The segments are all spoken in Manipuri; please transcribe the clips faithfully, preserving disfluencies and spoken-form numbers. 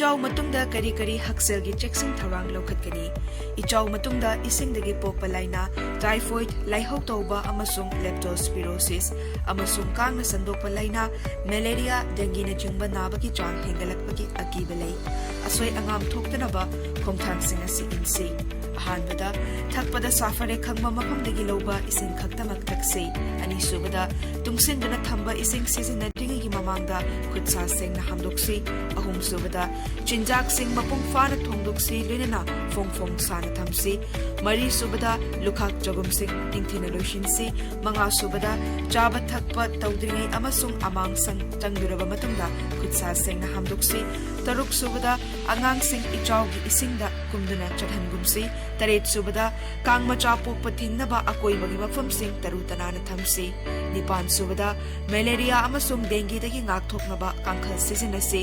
ꯏꯆꯥꯎ ꯃꯇꯨꯡꯗ ꯀꯔꯤ ꯀꯔꯤ ꯍꯛꯁꯦꯜꯒꯤ ꯆꯦꯛꯁꯤꯟ ꯊꯧꯔꯥꯡ ꯂꯧꯈꯠꯀꯅꯤ? ꯏꯆꯥꯎ ꯃꯇꯨꯡꯗ ꯏꯁꯤꯡꯗꯒꯤ ꯄꯣꯛꯄ ꯂꯥꯏꯅꯥ, ꯇꯥꯏꯐꯣꯏꯗ, ꯂꯥꯏꯍꯧ ꯇꯧꯕ ꯑꯃꯁꯨꯡ leptospirosis ꯑꯃꯁꯨꯡ ꯀꯥꯡꯅ ꯁꯟꯗꯣꯛꯄ ꯂꯥꯏꯅꯥ, ꯃꯦꯂꯦꯔꯤꯌꯥ, ꯗꯦꯡꯒꯤꯅꯆꯤꯡꯕ ꯅꯥꯕꯒꯤ ꯆꯥꯡ ꯍꯦꯟꯒꯠꯂꯛꯄꯒꯤ ꯑꯀꯤꯕ ꯂꯩ꯫ ꯑꯁꯣꯏ ꯑꯉꯥꯝ ꯊꯣꯛꯇꯅꯕ ꯈꯣꯡꯊꯥꯡꯁꯤꯡ ꯑꯁꯤ ꯏꯟꯁꯤ꯫ ꯑꯍꯥꯟꯕꯗ, ꯊꯛꯄꯗ ꯁꯥꯐꯔꯦ ꯈꯪꯕ ꯃꯐꯝꯗꯒꯤ ꯂꯧꯕ ꯏꯁꯤꯡ ꯈꯛꯇꯃꯛ ꯊꯛꯁꯤ꯫ ꯑꯅꯤꯁꯨꯕꯗ, ꯇꯨꯡꯁꯤꯟꯗꯨꯅ ꯊꯝꯕ ꯏꯁꯤꯡ ꯁꯤꯖꯤꯟꯅꯗ꯭ꯔꯤꯉꯩꯒꯤ ꯃꯃꯥꯡꯗ ꯈꯨꯠ ꯁꯥ ꯁꯦꯡꯅ ꯍꯥꯝꯗꯣꯛꯁꯤ꯫ ꯑꯍꯨꯝꯁꯨꯕꯗ, ꯆꯤꯟꯖꯥꯛꯁꯤꯡ ꯃꯄꯨꯡ ꯐꯥꯅ ꯊꯣꯡꯗꯣꯛꯁꯤ, ꯂꯣꯏꯅꯅ ꯐꯣꯡ ꯐꯣꯡ ꯁꯥꯅ ꯊꯝꯁꯤ꯫ ꯃꯔꯤꯁꯨꯕꯗ, ꯂꯨꯈꯥꯛ ꯆꯒꯨꯝꯁꯤꯡ ꯅꯤꯡꯊꯤꯅ ꯂꯣꯏꯁꯤꯟꯁꯤ꯫ ꯃꯉꯥꯁꯨꯕꯗ, ꯆꯥꯕ ꯊꯛꯄ ꯇꯧꯗ꯭ꯔꯤꯉꯩ ꯑꯃꯁꯨꯡ ꯑꯃꯥꯡ ꯁꯪ ꯆꯪꯗꯨꯔꯕ ꯃꯇꯨꯡꯗ ꯈꯨꯠ ꯁꯥ ꯁꯦꯡꯅ ꯍꯥꯝꯗꯣꯛꯁꯤ꯫ ꯇꯔꯨꯛꯁꯨꯕꯗ, ꯑꯉꯥꯡꯁꯤꯡ ꯏꯆꯥꯎꯒꯤ ꯏꯁꯤꯡꯗ ꯀꯨꯝꯗꯨꯅ ꯆꯠꯍꯟꯒꯨꯝꯁꯤ꯫ ꯇꯔꯦꯠꯁꯨꯕꯗ, ꯀꯥꯡ ꯃꯆꯥ ꯄꯣꯛꯄ ꯊꯤꯡꯅꯕ ꯑꯀꯣꯏꯕꯒꯤ ꯃꯐꯝꯁꯤꯡ ꯇꯔꯨ ꯇꯅꯥꯟꯅ ꯊꯝꯁꯤ꯫ ꯅꯤꯄꯥꯟꯁꯨꯕꯗ, ꯃꯦꯂꯦꯔꯤꯌꯥ ꯑꯃꯁꯨꯡ ꯗꯦꯡꯒꯤꯗꯒꯤ ꯉꯥꯛꯊꯣꯛꯅꯕ ꯀꯥꯡꯈꯜ ꯁꯤꯖꯤꯟꯅꯁꯤ꯫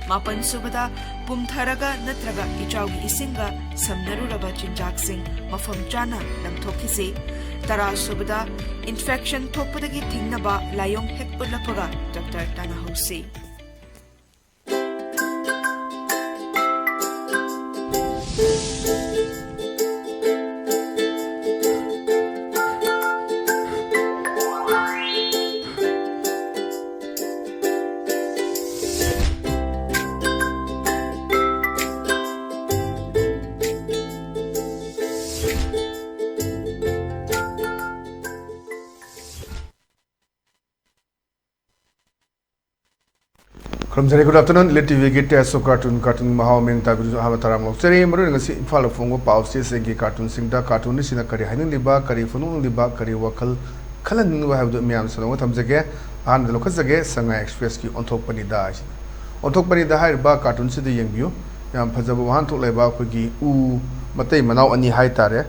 ꯃꯥꯄꯟꯁꯨꯕꯗ, ꯄꯨꯝꯊꯔꯒ ꯅꯠꯇ꯭ꯔꯒ ꯏꯆꯥꯎꯒꯤ ꯏꯁꯤꯡꯒ ꯁꯝꯅꯔꯨꯔꯕ ꯆꯤꯟꯖꯥꯛꯁꯤꯡ ꯃꯐꯝ ꯆꯥꯅ ꯂꯪꯊꯣꯛꯈꯤꯁꯤ꯫ ꯇꯔꯥꯁꯨꯕꯗ, ꯏꯟꯐꯦꯛꯁꯟ ꯊꯣꯛꯄꯗꯒꯤ ꯊꯤꯡꯅꯕ ꯂꯥꯏꯑꯣꯡ ꯍꯦꯛ ꯎꯠꯂꯛꯄꯒ ꯗꯣꯛꯇꯔ ꯇꯥꯟꯅꯍꯧꯁꯤ꯫ ꯈꯨꯔꯨꯝꯖꯔꯤ꯫ Good afternoon, Elite ꯇꯤ ꯚꯤꯒꯤ Taste of Cartoon, cartoon ꯃꯍꯥꯎ ꯃꯤꯡ ꯇꯥꯕꯤꯗꯨꯁꯨ ꯑꯍꯥꯟꯕ ꯇꯔꯥꯝ ꯂꯧꯖꯔꯤ꯫ ꯃꯔꯨꯑꯣꯏꯅ ꯉꯁꯤ ꯏꯝꯐꯥꯜꯗ ꯐꯣꯡꯕ ꯄꯥꯎ ꯆꯦꯁꯤꯡꯒꯤ cartoonꯁꯤꯡꯗ cartoonꯁꯤꯡꯅ ꯀꯔꯤ ꯍꯥꯏꯅꯤꯡꯂꯤꯕ, ꯀꯔꯤ ꯐꯣꯡꯗꯣꯛꯅꯤꯡꯂꯤꯕ, ꯀꯔꯤ ꯋꯥꯈꯜ ꯈꯜꯍꯟꯅꯤꯡꯂꯤꯕ ꯍꯥꯏꯕꯗꯨ ꯃꯌꯥꯝ ꯁꯟꯗꯣꯛꯅ ꯊꯝꯖꯒꯦ꯫ ꯑꯍꯥꯟꯕꯗ ꯂꯧꯈꯠꯆꯒꯦ, ꯁꯉꯥꯏ ꯑꯦꯛꯁꯄ꯭ꯔꯦꯁꯀꯤ ꯑꯣꯟꯊꯣꯛꯄꯅꯤꯗ ꯍꯥꯏꯁꯤꯅꯤ꯫ ꯑꯣꯟꯊꯣꯛꯄꯅꯤꯗ ꯍꯥꯏꯔꯤꯕ cartoonꯁꯤꯗ ꯌꯦꯡꯕꯤꯌꯨ꯫ ꯌꯥꯝ ꯐꯖꯕ ꯋꯥꯍꯟꯊꯣꯛ ꯂꯩꯕ ꯑꯩꯈꯣꯏꯒꯤ ꯎ ꯃꯇꯩ ꯃꯅꯥꯎ ꯑꯅꯤ ꯍꯥꯏꯇꯥꯔꯦ꯫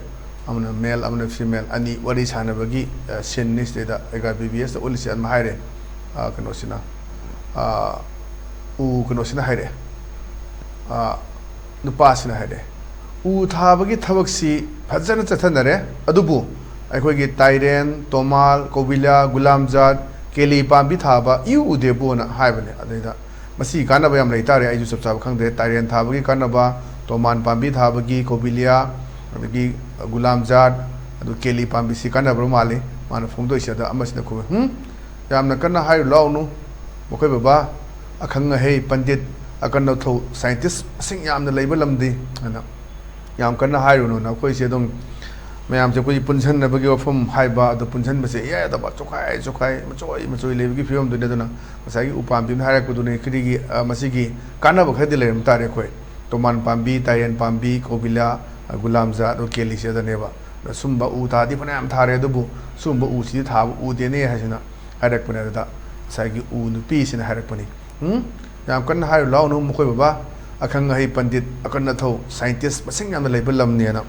ꯑꯃꯅ male, ꯑꯃꯅ female, ꯑꯅꯤ ꯋꯥꯔꯤ ꯁꯥꯟꯅꯕꯒꯤ, ꯑ, sceneꯅꯤ ꯁꯤꯗꯩꯗ ꯑꯩꯒ ꯕꯤ ꯕꯤ ꯑꯦꯁꯇ ꯎꯠꯂꯤꯁꯦ ꯑꯃ ꯍꯥꯏꯔꯦ꯫ ꯑ, ꯀꯩꯅꯣꯁꯤꯅ, ꯑ, ꯎ ꯀꯩꯅꯣꯁꯤꯅ ꯍꯥꯏꯔꯛꯑꯦ꯫ ꯑ, ꯅꯨꯄꯥꯁꯤꯅ ꯍꯥꯏꯔꯛꯑꯦ, "ꯎ ꯊꯥꯕꯒꯤ ꯊꯕꯛꯁꯤ ꯐꯖꯅ ꯆꯠꯊꯅꯔꯦ, ꯑꯗꯨꯕꯨ ꯑꯩꯈꯣꯏꯒꯤ ꯇꯥꯏꯔꯦꯟ, ꯇꯣꯃꯥꯜ, ꯀꯧꯕꯤꯂꯥ, ꯒꯨꯂꯥꯝꯖꯥꯠ, ꯀꯦꯂꯤ ꯄꯥꯝꯕꯤ ꯊꯥꯕ ꯏꯎ ꯎꯗꯦꯕꯣꯅ" ꯍꯥꯏꯕꯅꯦ꯫ ꯑꯗꯩꯗ ꯃꯁꯤꯒꯤ ꯀꯥꯟꯅꯕ ꯌꯥꯝ ꯂꯩꯇꯥꯔꯦ, ꯑꯩꯁꯨ ꯆꯞ ꯆꯥꯕ ꯈꯪꯗ꯭ꯔꯦ꯫ ꯇꯥꯏꯔꯦꯟ ꯊꯥꯕꯒꯤ ꯀꯥꯟꯅꯕ, ꯇꯣꯃꯥꯟ ꯄꯥꯝꯕꯤ ꯊꯥꯕꯒꯤ, ꯀꯣꯕꯤꯂꯤꯌꯥ, ꯑꯗꯒꯤ ꯒꯨꯂꯥꯝ ꯖꯥꯠ, ꯑꯗꯨ ꯀꯦꯂꯤ ꯄꯥꯝꯕꯤꯁꯤ ꯀꯥꯟꯅꯕ ꯃꯥꯜꯂꯤ ꯃꯥꯅ ꯐꯣꯡꯗꯣꯛꯏꯁꯦ꯫ ꯑꯗ ꯑꯃꯁꯤꯅ ꯈꯨꯝꯃꯦ, "ꯍꯨꯝ, ꯌꯥꯝꯅ ꯀꯟꯅ ꯍꯥꯏꯔꯨ ꯂꯥꯎꯅꯨ, ꯃꯈꯣꯏ ꯕꯕꯥ, ꯑꯈꯪ ꯑꯍꯩ, ꯄꯟꯗꯤꯠ, ꯑꯀꯟ ꯑꯊꯧ, ꯁꯥꯏꯟꯇꯤꯁ ꯃꯁꯤꯡ ꯌꯥꯝꯅ ꯂꯩꯕ ꯂꯝꯗꯤ" ꯍꯥꯏꯅ꯫ ꯌꯥꯝ ꯀꯟꯅ ꯍꯥꯏꯔꯨꯅꯨꯅ, ꯑꯩꯈꯣꯏꯁꯦ ꯑꯗꯨꯝ ꯃꯌꯥꯝꯁꯦ ꯑꯩꯈꯣꯏ ꯄꯨꯟꯁꯤꯟꯅꯕꯒꯤ ꯋꯥꯐꯝ ꯍꯥꯏꯕ, ꯑꯗꯨ ꯄꯨꯟꯁꯤꯟꯕꯁꯦ ꯏꯌꯥ ꯌꯥꯗꯕ, ꯆꯣꯈꯥꯏ ꯆꯣꯈꯥꯏ, ꯃꯆꯣꯏ ꯃꯆꯣꯏ ꯂꯩꯕꯒꯤ ꯐꯤꯕꯝꯗꯨꯅꯤ꯫ ꯑꯗꯨꯅ ꯉꯁꯥꯏꯒꯤ ꯎꯄꯥꯝꯕꯤ ꯑꯃꯅ ꯍꯥꯏꯔꯛꯄꯗꯨꯅꯤ, ꯀꯔꯤꯒꯤ, ꯑ, ꯃꯁꯤꯒꯤ ꯀꯥꯟꯅꯕ ꯈꯔꯗꯤ ꯂꯩꯔꯝ ꯇꯥꯔꯦ꯫ ꯑꯩꯈꯣꯏ ꯇꯣꯃꯥꯟ ꯄꯥꯝꯕꯤ, ꯇꯥꯏꯔꯦꯟ ꯄꯥꯝꯕꯤ, ꯀꯣꯕꯤꯂꯥ, ꯑ, ꯒꯨꯂꯥꯝ ꯖꯥꯠ, ꯑꯗꯨ ꯀꯦꯂꯤꯁꯦ ꯑꯗꯨꯅꯦꯕ꯫ ꯑꯗ ꯁꯨꯝꯕ ꯎ ꯊꯥꯗꯤ ꯐꯅꯌꯥꯝ ꯊꯥꯔꯦ, ꯑꯗꯨꯕꯨ ꯁꯨꯝꯕ ꯎꯁꯤꯗꯤ ꯊꯥꯕ ꯎꯗꯦꯅꯦ ꯍꯥꯏꯁꯤꯅ ꯍꯥꯏꯔꯛꯄꯅꯦ꯫ ꯑꯗꯨꯗ ꯉꯁꯥꯏꯒꯤ ꯎ ꯅꯨꯄꯤꯁꯤꯅ ꯍꯥꯏꯔꯛꯄꯅꯤ, "ꯎꯝ, ꯌꯥꯝ ꯀꯟꯅ ꯍꯥꯏꯔꯨ ꯂꯥꯎꯅꯨ, ꯃꯈꯣꯏ ꯕꯕꯥ, ꯑꯈꯪ ꯑꯍꯩ, ꯄꯟꯗꯤꯠ, ꯑꯀꯟ ꯑꯊꯧ, ꯁꯥꯏꯟꯇꯤꯁ ꯃꯁꯤꯡ ꯌꯥꯝꯅ ꯂꯩꯕ ꯂꯝꯅꯦꯅ"꯫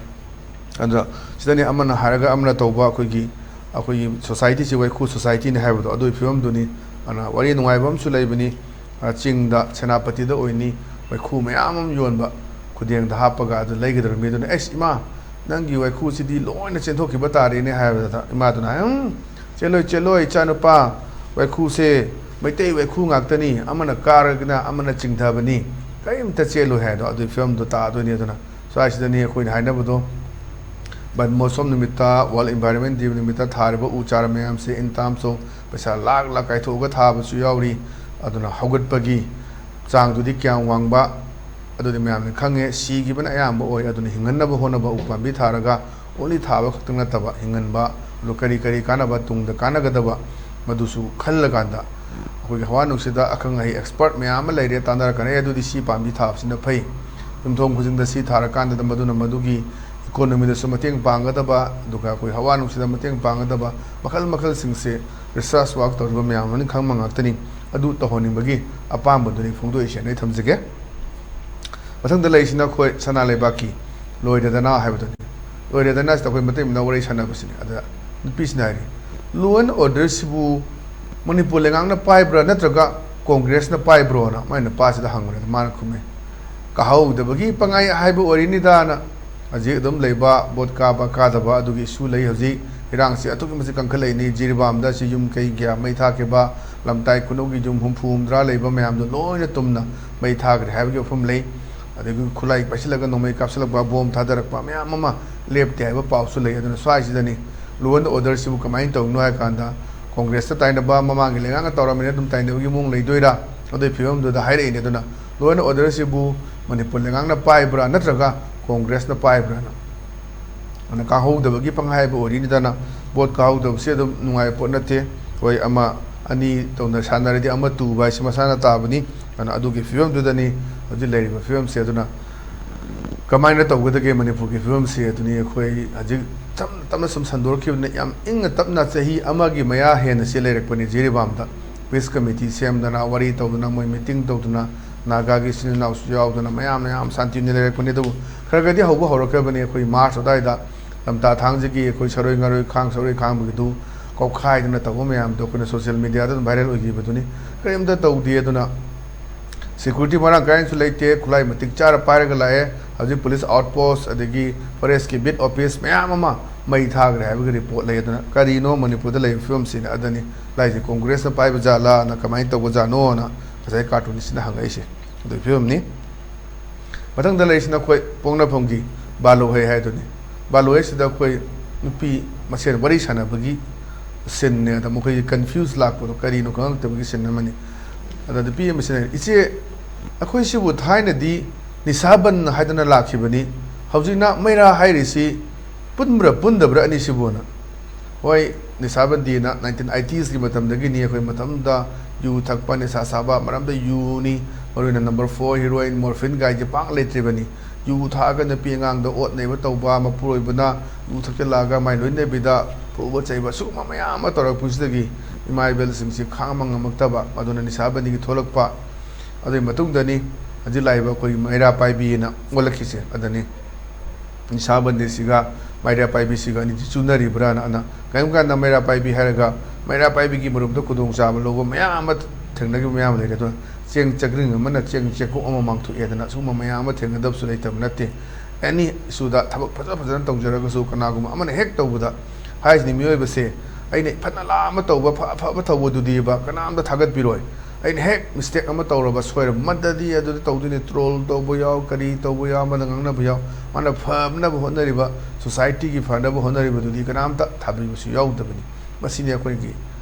ꯑꯗꯨꯗ ꯁꯤꯗꯅꯤ ꯑꯃꯅ ꯍꯥꯏꯔꯒ ꯑꯃꯅ ꯇꯧꯕ, ꯑꯩꯈꯣꯏꯒꯤ, ꯑꯩꯈꯣꯏꯒꯤ ꯁꯣꯁꯥꯏꯇꯤꯁꯤ ꯋꯥꯏꯈꯨ ꯁꯣꯁꯥꯏꯇꯤꯅꯤ ꯍꯥꯏꯕꯗꯣ ꯑꯗꯨꯒꯤ ꯐꯤꯕꯝꯗꯨꯅꯤ꯫ ꯑꯗꯨꯅ ꯋꯥꯔꯤ ꯅꯨꯡꯉꯥꯏꯕ ꯑꯃꯁꯨ ꯂꯩꯕꯅꯤ꯫ ꯑ, ꯆꯤꯡꯗ, ꯁꯦꯅꯥꯄꯇꯤꯗ ꯑꯣꯏꯅꯤ, ꯋꯥꯏꯈꯨ ꯃꯌꯥꯝ ꯑꯃ ꯌꯣꯟꯕ, ꯈꯨꯗꯦꯡꯗ ꯍꯥꯞꯄꯒ ꯑꯗꯨ ꯂꯩꯒꯗꯧꯔꯤꯕ ꯃꯤꯗꯨꯅ, "ꯑꯩꯁ ꯏꯃꯥ, ꯅꯪꯒꯤ ꯋꯥꯏꯈꯨꯁꯤꯗꯤ ꯂꯣꯏꯅ ꯆꯦꯟꯊꯣꯛꯈꯤꯕ ꯇꯥꯔꯦꯅꯦ" ꯍꯥꯏꯕꯗ ꯏꯃꯥꯗꯨꯅ ꯍꯥꯏ, "ꯎꯝ, ꯆꯦꯜꯂꯣꯏ, ꯆꯦꯜꯂꯣꯏ, ꯏꯆꯥꯅꯨꯄꯥ, ꯋꯥꯏꯈꯨꯁꯦ ꯃꯩꯇꯩ ꯋꯥꯏꯈꯨ ꯉꯥꯛꯇꯅꯤ, ꯑꯃꯅ ꯀꯥꯔꯒꯅ ꯑꯃꯅ ꯆꯤꯡꯊꯕꯅꯤ, ꯀꯔꯤꯝꯇ ꯆꯦꯜꯂꯣꯏ" ꯍꯥꯏꯗꯣ ꯑꯗꯨꯒꯤ ꯐꯤꯕꯝꯗꯣ ꯇꯥꯗꯣꯏꯅꯤ꯫ ꯑꯗꯨꯅ ꯁ꯭ꯋꯥꯏꯁꯤꯗꯅꯤ ꯑꯩꯈꯣꯏꯅ ꯍꯥꯏꯅꯕꯗꯣ, ꯕꯟ ꯃꯣꯁꯣꯝ ꯅꯨꯃꯤꯠꯇ, World Environment Day ꯅꯨꯃꯤꯠꯇ ꯊꯥꯔꯤꯕ ꯎ ꯆꯥꯔ ꯃꯌꯥꯝꯁꯦ in terms of ꯄꯩꯁꯥ ꯂꯥꯛ ꯂꯥꯛ ꯀꯥꯏꯊꯣꯛꯑꯒ ꯊꯥꯕꯁꯨ ꯌꯥꯎꯔꯤ꯫ ꯑꯗꯨꯅ ꯍꯧꯒꯠꯄꯒꯤ ꯆꯥꯡꯗꯨꯗꯤ ꯀꯌꯥꯝ ꯋꯥꯡꯕ, ꯑꯗꯨꯗꯤ ꯃꯌꯥꯝꯅ ꯈꯪꯉꯦ꯫ ꯁꯤꯈꯤꯕꯅ ꯑꯌꯥꯝꯕ ꯑꯣꯏ꯫ ꯑꯗꯨꯅ ꯍꯤꯡꯍꯟꯅꯕ ꯍꯣꯠꯅꯕ ꯎ ꯄꯥꯝꯕꯤ ꯊꯥꯔꯒ only ꯊꯥꯕ ꯈꯛꯇꯪ ꯅꯠꯇꯕ, ꯍꯤꯡꯍꯟꯕ, ꯑꯗꯨ ꯀꯔꯤ ꯀꯔꯤ ꯀꯥꯟꯅꯕ, ꯇꯨꯡꯗ ꯀꯥꯟꯅꯒꯗꯕ, ꯃꯗꯨꯁꯨ ꯈꯜꯂꯀꯥꯟꯗ ꯑꯩꯈꯣꯏꯒꯤ ꯍꯋꯥ ꯅꯨꯡꯁꯤꯠꯇ ꯑꯈꯪ ꯑꯍꯩ expert ꯃꯌꯥꯝ ꯑꯃ ꯂꯩꯔꯦ, ꯇꯥꯟꯅꯔꯀꯥꯟꯗ, "ꯑꯦ, ꯑꯗꯨꯗꯤ ꯁꯤ ꯄꯥꯝꯕꯤ ꯊꯥꯕꯁꯤꯅ ꯐꯩ"꯫ ꯌꯨꯝꯊꯣꯡ ꯈꯨꯗꯤꯡꯗ ꯁꯤ ꯊꯥꯔꯀꯥꯟꯗ ꯃꯗꯨꯅ ꯃꯗꯨꯒꯤ economy ꯗꯁꯨ ꯃꯇꯦꯡ ꯄꯥꯡꯒꯗꯕ, ꯑꯗꯨꯒ ꯑꯩꯈꯣꯏ ꯍꯋꯥ ꯅꯨꯡꯁꯤꯠꯇ ꯃꯇꯦꯡ ꯄꯥꯡꯒꯗꯕ ꯃꯈꯜ ꯃꯈꯜꯁꯤꯡꯁꯦ research work ꯇꯧꯔꯤꯕ ꯃꯌꯥꯝ ꯂꯣꯏꯅ ꯈꯪꯕ ꯉꯥꯛꯇꯅꯤ꯫ ꯑꯗꯨ ꯇꯧꯍꯟꯅꯤꯡꯕꯒꯤ ꯑꯄꯥꯝꯕꯗꯨꯅꯤ ꯐꯣꯡꯗꯣꯛꯏꯁꯦꯅ ꯑꯩ ꯊꯝꯖꯒꯦ꯫ ꯃꯊꯪꯗ ꯂꯩꯔꯤꯁꯤꯅ ꯑꯩꯈꯣꯏ ꯁꯅꯥ ꯂꯩꯕꯥꯛꯀꯤ "ꯂꯣꯏꯔꯦꯗꯅ" ꯍꯥꯏꯕꯗꯨꯅꯤ꯫ "ꯂꯣꯏꯔꯦꯗꯅ" ꯁꯤꯗ ꯑꯩꯈꯣꯏ ꯃꯇꯩ ꯃꯅꯥꯎ ꯋꯥꯔꯤ ꯁꯥꯟꯅꯕꯁꯤꯅꯤ꯫ ꯑꯗ ꯅꯨꯄꯤꯁꯤꯅ ꯍꯥꯏꯔꯤ, "Law and order ꯁꯤꯕꯨ ꯃꯅꯤꯄꯨꯔ ꯂꯩꯉꯥꯛꯅ ꯄꯥꯏꯕ꯭ꯔꯥ ꯅꯠꯇ꯭ꯔꯒ ꯀꯣꯡꯒ꯭ꯔꯦꯁꯅ ꯄꯥꯏꯕ꯭ꯔꯣꯅ?" ꯃꯥꯏ ꯅꯨꯄꯥꯁꯤꯗ ꯍꯪꯕꯅꯦ꯫ ꯑꯗ ꯃꯥꯅ ꯈꯨꯝꯃꯦ, "ꯀꯥꯍꯧꯗꯕꯒꯤ ꯄꯪꯍꯥꯏ ꯍꯥꯏꯕ ꯑꯣꯏꯔꯤꯅꯤꯗꯥꯅ꯫ ꯍꯧꯖꯤꯛ ꯑꯗꯨꯝ ꯂꯩꯕ, ꯚꯣꯠ ꯀꯥꯕ ꯀꯥꯗꯕ ꯑꯗꯨꯒꯤ ꯏꯁꯨ ꯂꯩ꯫ ꯍꯧꯖꯤꯛ ꯏꯔꯥꯡꯁꯤ ꯑꯗꯨꯛꯀꯤ ꯃꯇꯤꯛ ꯀꯟꯈꯠꯂꯛꯏꯅꯤ꯫ ꯖꯤꯔꯤꯕꯥꯝꯗ ꯁꯤ ꯌꯨꯝ ꯀꯩ ꯀꯌꯥ ꯃꯩ ꯊꯥꯈꯤꯕ, ꯂꯝꯇꯥꯏ ꯈꯨꯅꯧꯒꯤ ꯌꯨꯝ ꯍꯨꯝꯐꯨ ꯍꯨꯝꯗ꯭ꯔꯥ ꯂꯩꯕ ꯃꯌꯥꯝꯗꯣ ꯂꯣꯏꯅ ꯇꯨꯝꯅ ꯃꯩ ꯊꯥꯈ꯭ꯔꯦ ꯍꯥꯏꯕꯒꯤ ꯋꯥꯐꯝ ꯂꯩ꯫ ꯑꯗꯒꯤ ꯈꯨꯠꯂꯥꯏ ꯄꯥꯏꯁꯤꯜꯂꯒ ꯅꯣꯡꯃꯩ ꯀꯥꯞꯁꯤꯜꯂꯛꯄ, ꯕꯣꯝ ꯊꯥꯗꯔꯛꯄ ꯃꯌꯥꯝ ꯑꯃ ꯂꯦꯞꯇꯦ ꯍꯥꯏꯕ ꯄꯥꯎꯁꯨ ꯂꯩ꯫ ꯑꯗꯨꯅ ꯁ꯭ꯋꯥꯏꯁꯤꯗꯅꯤ law and order ꯁꯤꯕꯨ ꯀꯃꯥꯏꯅ ꯇꯧꯔꯤꯅꯣ ꯍꯥꯏ ꯀꯥꯟꯗ, ꯀꯣꯡꯒ꯭ꯔꯦꯁꯇ ꯇꯥꯏꯅꯕ, ꯃꯃꯥꯡꯒꯤ ꯂꯩꯉꯥꯛꯅ ꯇꯧꯔꯝꯃꯤꯅ ꯑꯗꯨꯝ ꯇꯥꯏꯅꯕꯒꯤ ꯃꯑꯣꯡ ꯂꯩꯗꯣꯏꯔꯥ? ꯑꯗꯨꯒꯤ ꯐꯤꯕꯝꯗꯨꯗ ꯍꯥꯏꯔꯛꯏꯅꯦ꯫ ꯑꯗꯨꯅ law and order ꯁꯤꯕꯨ ꯃꯅꯤꯄꯨꯔ ꯂꯩꯉꯥꯛꯅ ꯄꯥꯏꯕ꯭ꯔꯥ ꯅꯠꯇ꯭ꯔꯒ ꯀꯣꯡꯒ꯭ꯔꯦꯁꯅ ꯄꯥꯏꯕ꯭ꯔꯥꯅ? ꯑꯗꯨꯅ ꯀꯥꯍꯧꯗꯕꯒꯤ ꯄꯪꯍꯥꯏꯕ ꯑꯣꯏꯔꯤꯅꯤꯗꯅ꯫ ꯚꯣꯠ ꯀꯥꯍꯧꯗꯕꯁꯤ ꯑꯗꯨꯝ ꯅꯨꯡꯉꯥꯏꯕ ꯄꯣꯠ ꯅꯠꯇꯦ꯫ ꯍꯣꯏ, ꯑꯃ ꯑꯅꯤ ꯇꯧꯅ ꯁꯥꯟꯅꯔꯗꯤ ꯑꯃ ꯇꯨꯕ ꯍꯥꯏꯁꯤ ꯃꯁꯥꯅ ꯇꯥꯕꯅꯤ꯫ ꯑꯗꯨꯅ ꯑꯗꯨꯒꯤ ꯐꯤꯕꯝꯗꯨꯗꯅꯤ ꯍꯧꯖꯤꯛ ꯂꯩꯔꯤꯕ ꯐꯤꯕꯝꯁꯦ꯫ ꯑꯗꯨꯅ ꯀꯃꯥꯏꯅ ꯇꯧꯒꯗꯒꯦ ꯃꯅꯤꯄꯨꯔꯒꯤ ꯐꯤꯕꯝꯁꯦ? ꯑꯗꯨꯅꯤ ꯑꯩꯈꯣꯏ ꯍꯧꯖꯤꯛ ꯇꯞꯅ ꯇꯞꯅ ꯁꯨꯝ ꯁꯟꯗꯣꯔꯛꯈꯤꯕꯅ, ꯌꯥꯝ ꯏꯪꯅ ꯇꯞꯅ ꯆꯍꯤ ꯑꯃꯒꯤ ꯃꯌꯥ ꯍꯦꯟꯅ ꯁꯤ ꯂꯩꯔꯛꯄꯅꯤ ꯖꯤꯔꯤꯕꯥꯝꯗ꯫ Peace committee ꯁꯦꯝꯗꯅ, ꯋꯥꯔꯤ ꯇꯧꯗꯅ, ꯃꯣꯏ meeting ꯇꯧꯗꯅ, ꯅꯥꯒꯥꯒꯤ ꯏꯆꯤꯟ ꯏꯅꯥꯎꯁꯨ ꯌꯥꯎꯗꯅ ꯃꯌꯥꯝ ꯃꯌꯥꯝ ꯁꯥꯟꯇꯤꯅ ꯂꯩꯔꯛꯄꯅꯤ꯫ ꯑꯗꯨꯕꯨ ꯈꯔ ꯈꯔꯗꯤ ꯍꯧꯕ ꯍꯧꯔꯛꯈ꯭ꯔꯕꯅꯤ꯫ ꯑꯩꯈꯣꯏ ꯃꯥꯔꯆ ꯑꯗꯨꯋꯥꯏꯗ ꯂꯝꯇꯥ ꯊꯥꯡꯖꯒꯤ ꯑꯩꯈꯣꯏ ꯁꯔꯣꯏ ꯉꯔꯣꯏ ꯈꯥꯡ ꯁꯔꯣꯏ ꯈꯥꯡꯕꯒꯤꯗꯨ ꯀꯧꯈꯥꯏꯗꯅ ꯇꯧꯕ ꯃꯌꯥꯝꯗꯣ ꯑꯩꯈꯣꯏꯅ social media ꯗ ꯑꯗꯨꯝ viral ꯑꯣꯏꯈꯤꯕꯗꯨꯅꯤ꯫ ꯀꯔꯤꯝꯇ ꯇꯧꯗꯦ꯫ ꯑꯗꯨꯅ security ꯃꯔꯥꯡ ꯀꯥꯏꯅꯁꯨ ꯂꯩꯇꯦ, ꯈꯨꯠꯂꯥꯏ ꯃꯇꯤꯛ ꯆꯥꯔ ꯄꯥꯏꯔꯒ ꯂꯥꯛꯑꯦ꯫ ꯍꯧꯖꯤꯛ police outpost ꯑꯗꯒꯤ forest ꯀꯤ beat office ꯃꯌꯥꯝ ꯑꯃ ꯃꯩ ꯊꯥꯈ꯭ꯔꯦ ꯍꯥꯏꯕꯒꯤ report ꯂꯩ꯫ ꯑꯗꯨꯅ ꯀꯔꯤꯅꯣ ꯃꯅꯤꯄꯨꯔꯗ ꯂꯩꯔꯤꯕ ꯐꯤꯕꯝꯁꯤꯅ? ꯑꯗꯨꯅꯤ ꯂꯥꯏꯁꯦ ꯀꯣꯡꯒ꯭ꯔꯦꯁꯅ ꯄꯥꯏꯕ ꯖꯥꯠꯂꯥꯅ, ꯀꯃꯥꯏꯅ ꯇꯧꯕ ꯖꯥꯠꯅꯣꯅ ꯉꯁꯥꯏ cartoonist ꯁꯤꯅ ꯍꯪꯉꯛꯏꯁꯦ꯫ ꯑꯗꯨꯒꯤ ꯐꯤꯕꯝꯅꯤ꯫ ꯃꯊꯪꯗ ꯂꯩꯔꯤꯁꯤꯅ ꯑꯩꯈꯣꯏ ꯄꯣꯛꯅꯐꯝꯒꯤ ꯕꯥꯂꯣꯍꯩ ꯍꯥꯏꯗꯨꯅꯤ꯫ ꯕꯥꯂꯣꯍꯩꯁꯤꯗ ꯑꯩꯈꯣꯏ ꯅꯨꯄꯤ ꯃꯁꯦꯟ ꯋꯥꯔꯤ ꯁꯥꯟꯅꯕꯒꯤ scene ꯅꯦ꯫ ꯑꯗ ꯃꯈꯣꯏꯒꯤ confuse ꯂꯥꯛꯄꯗꯣ, ꯀꯔꯤꯅꯣ ꯈꯪꯉꯛꯇꯕꯒꯤ scene ꯑꯃꯅꯤ꯫ ꯑꯗ ꯅꯨꯄꯤ ꯑꯃꯁꯤꯅ, "ꯏꯆꯦ, ꯑꯩꯈꯣꯏꯁꯤꯕꯨ ꯊꯥꯏꯅꯗꯤ ꯅꯤꯁꯥꯕꯟ ꯍꯥꯏꯗꯅ ꯂꯥꯛꯈꯤꯕꯅꯤ, ꯍꯧꯖꯤꯛꯅ ꯃꯩꯔꯥ ꯍꯥꯏꯔꯤꯁꯤ ꯄꯨꯟꯕ꯭ꯔꯥ ꯄꯨꯟꯗꯕ꯭ꯔꯥ ꯑꯅꯤꯁꯤꯕꯨꯅ?" ꯍꯣꯏ, ꯅꯤꯁꯥꯕꯟꯗꯤꯅ nineteen eighties ꯀꯤ ꯃꯇꯝꯗꯒꯤꯅꯤ꯫ ꯑꯩꯈꯣꯏ ꯃꯇꯝꯗ ꯌꯨ ꯊꯛꯄ, ꯅꯤꯁꯥ ꯆꯥꯕ, ꯃꯔꯝꯗ ꯌꯨꯅꯤ, ꯃꯔꯨꯑꯣꯏꯅ number four heroin, morphine ꯒꯥꯏꯁꯦ ꯄꯥꯛ ꯂꯩꯇ꯭ꯔꯤꯕꯅꯤ꯫ ꯌꯨ ꯊꯛꯑꯒ ꯅꯨꯄꯤ ꯑꯉꯥꯡꯗ ꯑꯣꯠ ꯅꯩꯕ ꯇꯧꯕ, ꯃꯄꯨꯔꯣꯏꯕꯅ ꯌꯨ ꯊꯛꯆꯜꯂꯛꯑꯒ ꯃꯥꯏ ꯂꯣꯏꯅꯕꯤꯗ ꯐꯨꯕ ꯆꯩꯕ, ꯁꯤꯒꯨꯝꯕ ꯃꯌꯥꯝ ꯑꯃ ꯇꯧꯔꯛꯄꯁꯤꯗꯒꯤ ꯏꯃꯥ ꯏꯕꯦꯜꯁꯤꯡꯁꯤ ꯈꯥꯡꯕ ꯉꯝꯃꯛꯇꯕ, ꯑꯗꯨꯅ ꯅꯤꯁꯥꯕꯟꯗꯤꯒꯤ ꯊꯣꯛꯂꯛꯄ꯫ ꯑꯗꯨꯒꯤ ꯃꯇꯨꯡꯗꯅꯤ ꯍꯧꯖꯤꯛ ꯂꯥꯛꯏꯕ ꯑꯩꯈꯣꯏꯒꯤ ꯃꯩꯔꯥ ꯄꯥꯏꯕꯤꯅ ꯑꯣꯜꯂꯛꯈꯤꯁꯦ꯫ ꯑꯗꯨꯅꯤ ꯅꯤꯁꯥꯕꯟꯗꯤꯁꯤꯒ ꯃꯩꯔꯥ ꯄꯥꯏꯕꯤꯁꯤꯒ ꯑꯅꯤꯁꯤ ꯆꯨꯅꯔꯤꯕ꯭ꯔꯥꯅ꯫ ꯑꯗꯨꯅ ꯀꯔꯤꯒꯨꯝꯕ ꯀꯥꯟꯗ ꯃꯩꯔꯥ ꯄꯥꯏꯕꯤ ꯍꯥꯏꯔꯒ ꯃꯩꯔꯥ ꯄꯥꯏꯕꯤꯒꯤ ꯃꯔꯨꯞꯇ ꯈꯨꯗꯣꯡꯆꯥꯕ ꯂꯧꯕ ꯃꯌꯥꯝ ꯑꯃ ꯊꯦꯡꯅꯈꯤꯕ ꯃꯌꯥꯝ ꯑꯃ ꯂꯩꯔꯦ꯫ ꯑꯗꯨꯅ ꯆꯦꯡ ꯆꯒ꯭ꯔꯤꯡ ꯑꯃꯅ ꯆꯦꯡ ꯆꯦꯡꯀꯣꯛ ꯑꯃ ꯃꯥꯡꯊꯣꯛꯑꯦꯗꯅ, ꯁꯤꯒꯨꯝꯕ ꯃꯌꯥꯝ ꯑꯃ ꯊꯦꯡꯅꯗꯕꯁꯨ ꯂꯩꯇꯕ ꯅꯠꯇꯦ꯫ Any issue ꯗ ꯊꯕꯛ ꯐꯖ ꯐꯖꯅ ꯇꯧꯖꯔꯒꯁꯨ ꯀꯅꯥꯒꯨꯝꯕ ꯑꯃꯅ ꯍꯦꯛ ꯇꯧꯕꯗ ꯍꯥꯏꯁꯤꯅꯤ꯫ ꯃꯤꯑꯣꯏꯕꯁꯦ ꯑꯩꯅ ꯐꯅ ꯂꯥ ꯑꯃ ꯇꯧꯕ, ꯐ-, ꯑꯐꯕ ꯇꯧꯕꯗꯨꯗꯤꯕ ꯀꯅꯥꯝꯇ ꯊꯥꯒꯠꯄꯤꯔꯣꯏ꯫ ꯑꯩꯅ ꯍꯦꯛ ꯃꯤꯁꯇꯦꯛ ꯑꯃ ꯇꯧꯔꯕ, ꯁꯣꯏꯔꯕ, ꯃꯗꯗꯤ ꯑꯗꯨꯗ ꯇꯧꯗꯣꯏꯅꯤ, ꯇ꯭ꯔꯣꯜ ꯇꯧꯕ ꯌꯥꯎ, ꯀꯔꯤ ꯇꯧꯕ ꯌꯥꯎ, ꯑꯃꯗ ꯉꯥꯡꯅꯕ ꯌꯥꯎ꯫ ꯃꯥꯅ ꯐꯅꯕ ꯍꯣꯠꯅꯔꯤꯕ, ꯁꯣꯁꯥꯏꯇꯤꯒꯤ ꯐꯅꯕ ꯍꯣꯠꯅꯔꯤꯕꯗꯨꯗꯤ ꯀꯅꯥꯝꯇ ꯊꯥꯕꯤꯕꯁꯨ ꯌꯥꯎꯗꯕꯅꯤ꯫ ꯃꯁꯤꯅꯤ ꯑꯩꯈꯣꯏꯒꯤ